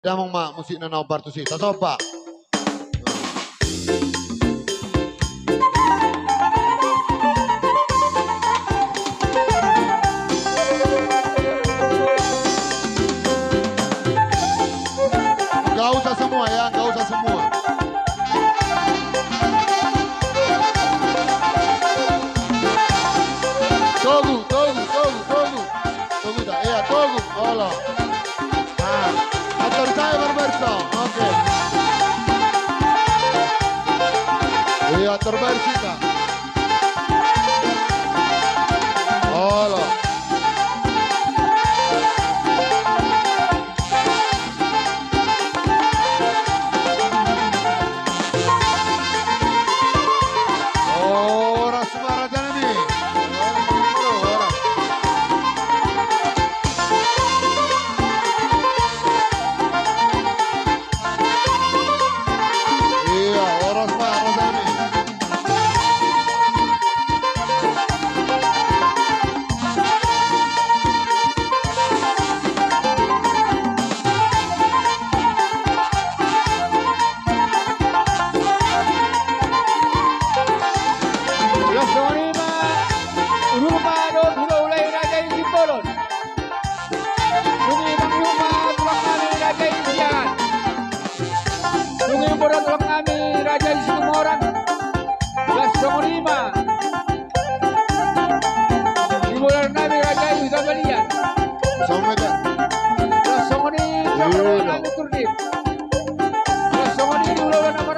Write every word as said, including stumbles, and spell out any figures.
Damang ma musikna naung partusi. Tasopa. Nggak usah semua ya, nggak usah semua. Togu, togu, togu, togu. Togu ta, iya, togu. Olo. Ah, ator saya berberso. Oke. Iya, ator bersih ta. Olo. Oras ma raja nami. Iya, oras ma raja nami. Las songon i ma, urupa dohot hulahula i raja i Simbolon. Dung i mangihut ma tulang nami raja i Siahaan. Dung i mangihut tulang nami raja i Situmorang. Las songon i ma. Di boru nami raja i Hutapelean. Songon i ma. Las songon i ma. Iya. Nami Turdip. Las songon i ma.